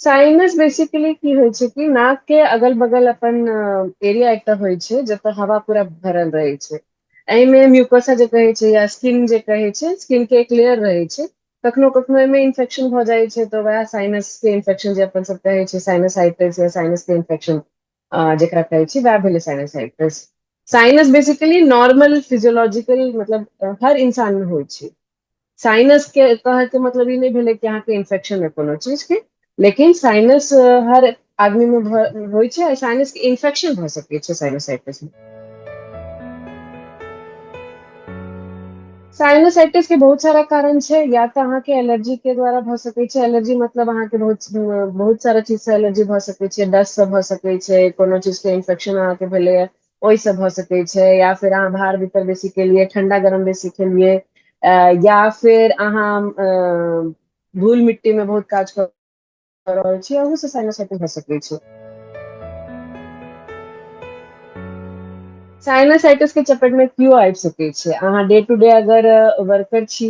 Sinus basically की होइ छै कि नाक के अगल बगल अपन एरिया एकटा होइ छै जतय हवा पूरा भरल रहै छै। एहिमे म्यूकोसा जे कहै छै या स्किन जे कहै छै, स्किन के एक लेयर रहै छै। कखनो कखनो एहिमे इन्फेक्शन भऽ जाइ छै तऽ वएह साइनस के इन्फेक्शन जे अपन सब कहै छै साइनसाइटिस या साइनस के इन्फेक्शन जेकरा कहै छै, वएह भेलै sinusitis. Sinus basically normal physiological मतलब हर इंसान मे होइ छै। साइनस के कहै के मतलब ई नहि भेलै कि अहाँके इन्फेक्शन है कोनो चीज के, लेकिन साइनस हर आदमी मे होइ छै आ साइनस के इन्फेक्शन भऽ सकै छै साइनसाइटिस मे। साइनोसाइटिस के बहुत सारा कारण छै। या तऽ अहाँके एलर्जी के द्वारा भऽ सकै छै। एलर्जी मतलब अहाँके बहुत बहुत सारा चीज से एलर्जी भऽ सकै छै। डस्ट से भऽ सकै छै, कोनो चीज के इन्फेक्शन अहाँके भेलैया ओहिसँ भऽ सकै छै, या फिर अहाँ बाहर भीतर बेसी केलियै, ठंडा गरम बेसी खेलियै, या फिर अहाँ धूल मिट्टी में बहुत काज कर रहल छी, अहू से साइनोसाइटिस भऽ सकै छै। साइनोसाइटिस के चपेट में क्यों आबि सकै छै? अहाँ डे टू डे अगर वर्कर छी,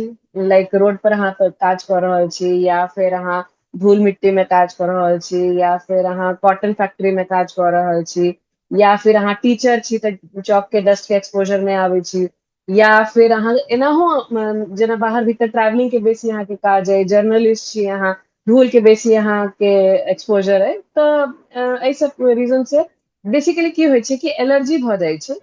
लाइक रोड पर अहाँ काज कऽ रहल छी, या फिर अहाँ धूल मिट्टी में काज कऽ रहल छी, या फिर अहाँ कॉटन फैक्ट्री में काज कऽ रहल छी, या फिर अहाँ टीचर छी तऽ चौक के डस्ट के एक्सपोजर में आबै छी, या फिर अहाँ एनाहो जेना बाहर भीतर ट्रैवलिंग के बेसी अहाँके काज अइ, जर्नलिस्ट छी अहाँ, धूल के बेसी अहाँके एक्सपोजर अइ, तऽ एहि सब रीजन से बेसिकली की होइ छै कि एलर्जी भऽ जाइ छै।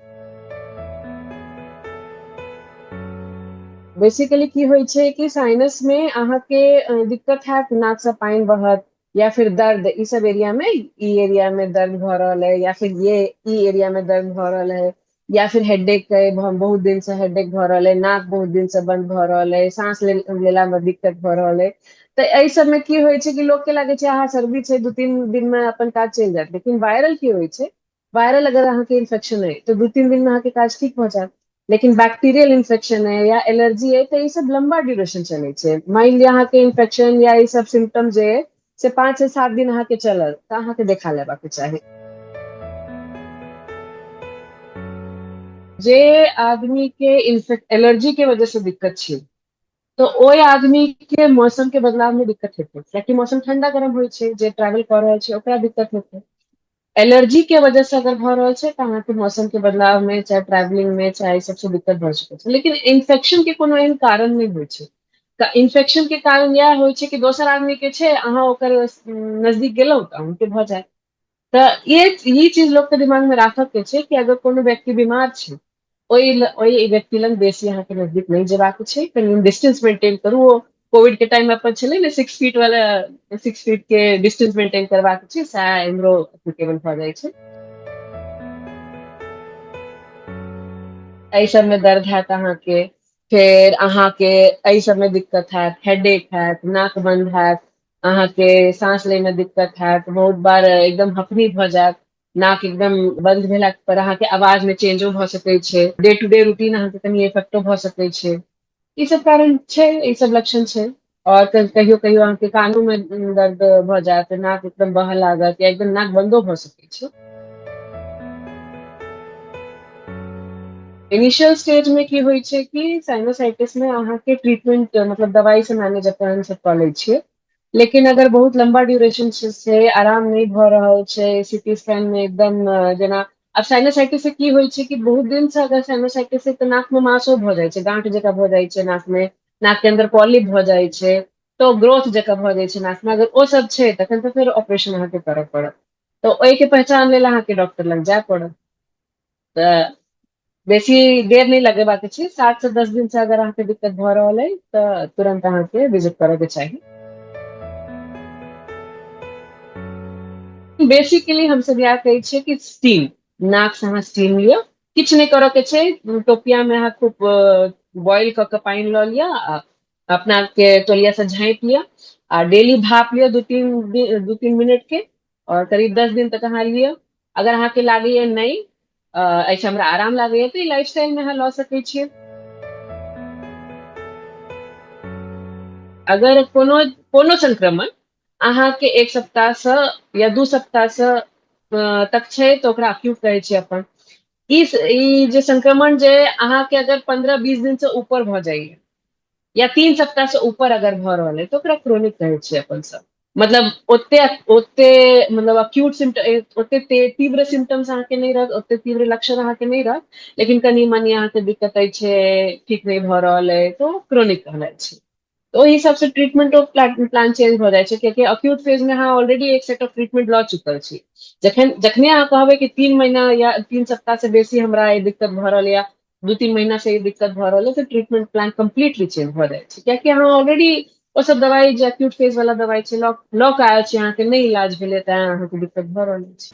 बेसिकली की होइ छै कि साइनस में अहाँके दिक्कत हैत, नाक से पानि बहत या फिर दर्द, ई सब एरिया में, ई एरिया में दर्द भऽ रहल है, या फिर ये ई एरिया में दर्द भऽ रहल है, या फिर हेडेक है, बहुत दिन से हेडेक भऽ रहल है, नाक बहुत दिन से बंद भऽ रहल है, सांस लेला में दिक्कत भऽ रहल है। तऽ एहि सब में की होइ छै कि लोक के लागै छै अहाँ सर्दी छै, 2-3 दिन में अपन काज चलि जायत, लेकिन वायरल की होइ छै, वायरल अगर अहाँके इन्फेक्शन है तऽ 2-3 दिन में अहाँके काज ठीक भऽ जायत, लेकिन बैक्टीरियल इन्फेक्शन है या एलर्जी है तऽ ई सब लंबा ड्यूरेशन चलै छै। मानि लिअ अहाँके इन्फेक्शन या ई सब सिम्टम जे है से 5 से 7 दिन अहाँके चलल तऽ अहाँके देखा लेबाक चाही। जे आदमी के एलर्जी के वजह से दिक्कत छै तऽ ओहि आदमी के मौसम के बदलाव में दिक्कत हेतै, कियाकि मौसम ठंडा गरम होइ छै, जे ट्रैवल कऽ रहल छै ओकरा दिक्कत हेतै। एलर्जी के वजह से अगर भऽ रहल छै तऽ अहाँके मौसम के बदलाव में, चाहे ट्रैवलिंग में, चाहे सबसे दिक्कत भऽ सकै छै। लेकिन इन्फेक्शन के कोनो एहन कारण नहि होइ छै। तऽ इन्फेक्शन के कारण इएह होइ छै कि दोसर आदमी के छै, अहाँ ओकर नजदीक गेलहुँ तऽ अहूँके भऽ जायत। तऽ ई चीज लोकके दिमाग में राखऽ के छै कि अगर कोनो व्यक्ति बीमार छै, ओहि व्यक्ति लग बेसी अहाँके नजदीक नहि जेबाक छै, कनि डिस्टेंस मेंटेन करू। ओ कोविड के टाइम में अपन छलै ने 6 फीट वाला, 6 फीट के डिस्टेंस मेंटेन करबाक छै, सएह इम्हरो एप्लीकेबल भऽ जाइ छै। एहि सब में दर्द हैत अहाँके, फेर अहाँके एहि सब में दिक्कत हैत, हेडेक हैत, नाक बंद हैत, अहाँके सांस लै में दिक्कत हैत, बहुत बार एकदम हफनी भऽ जायत, नाक एकदम बंद भेला पर अहाँके आवाज में चेंजो भऽ सकै छै, डे टू डे रूटीन अहाँके कनि इफेक्टो भऽ सकै छै। ई सब कारण छै, ई सब लक्षण छै। और कहियो कहियो अहाँके कानो में दर्द भऽ जायत, नाक एकदम बहऽ लागत या एकदम नाक बंदो भऽ सकै छै। इनिशियल स्टेज में की होइ छै कि साइनोसाइटिस में अहाँके ट्रीटमेंट मतलब दवाई से मैनेज अपन सब कऽ लै छियै, लेकिन अगर बहुत लंबा ड्यूरेशन छै, आराम नहि भऽ रहल छै, सीटी स्कैन में एकदम जेना आब साइनोसाइटिस से की होइ छै कि बहुत दिन से अगर साइनोसाइटिस छै तऽ नाक में मासो भऽ जाइ छै, गांठ जकाँ भऽ जाइ छै नाक में, नाक के अंदर पॉलिप भऽ जाइ छै, तऽ ग्रोथ जकाँ भऽ जाइ छै नाक में। अगर ओ सब छै तखन तऽ फेर ऑपरेशन अहाँके करऽ पड़त, तऽ ओहिके पहचान लेल अहाँके डॉक्टर लग जाय पड़त। तऽ बेसी देर नहि लगेबाक छै, 7 से 10 दिन से अगर अहाँके दिक्कत भऽ रहल अइ तऽ तुरंत अहाँके विजिट करऽ के चाही। बेसिकली हमसब इएह कहै छियै कि स्टीम, नाक से अहाँ स्टीम लिअ, किछु नहि करऽ के छै, टोपिया में अहाँ खूब बॉइल कऽ के पानि लऽ लिअ आ अपना के तौलिया से झाँपि लिअ आ डेली भाप लिअ 2-3 मिनट के, और करीब 10 दिन तक अहाँ लिअ। अगर अहाँके लागैया नहि, एहिसँ हमरा आराम लागैया तऽ ई लाइफस्टाइल में अहाँ लऽ सकै छियै। अगर कोनो संक्रमण अहाँके 1 सप्ताह से या 2 सप्ताह से तक छै तऽ ओकरा अक्यूट कहै छियै अपन। ई जे संक्रमण जे अहाँके अगर 15-20 दिन से ऊपर भऽ जाइए या 3 सप्ताह से ऊपर अगर भऽ रहल है तऽ ओकरा क्रोनिक कहै छियै अपन सब। मतलब ओते ओते मतलब अक्यूट सिम्टम, ओते तीव्र सिम्टम्स अहाँके नहि रहत, ओते तीव्र लक्षण अहाँके नहि रहत, लेकिन कनि मनी अहाँके दिक्कत अछि, ठीक नहि भऽ रहल अइ, तऽ ओ क्रोनिक कहलाइ छै। तऽ ओहि हिसाबसँ ट्रीटमेंटो प्लान चेंज भऽ जाइ छै, कियाकि अक्यूट फेज मे अहाँ ऑलरेडी एक सेट ऑफ ट्रीटमेंट लऽ चुकल छी। जखन जखने अहाँ कहबै कि 3 महीना या 3 सप्ताह से बेसी हमरा ई दिक्कत भऽ रहल या 2-3 महीना से ई दिक्कत भऽ रहल है, तऽ ट्रीटमेंट प्लान कम्प्लीटली चेंज भऽ जाइ छै, कियाकि अहाँ ऑलरेडी ओ सब दवाई जे एक्यूट फेज वाला दवाई छै लऽ लऽ कऽ आयल छी, अहाँके नहि इलाज भेलै, तैं अहाँके दिक्कत भऽ रहल अछि।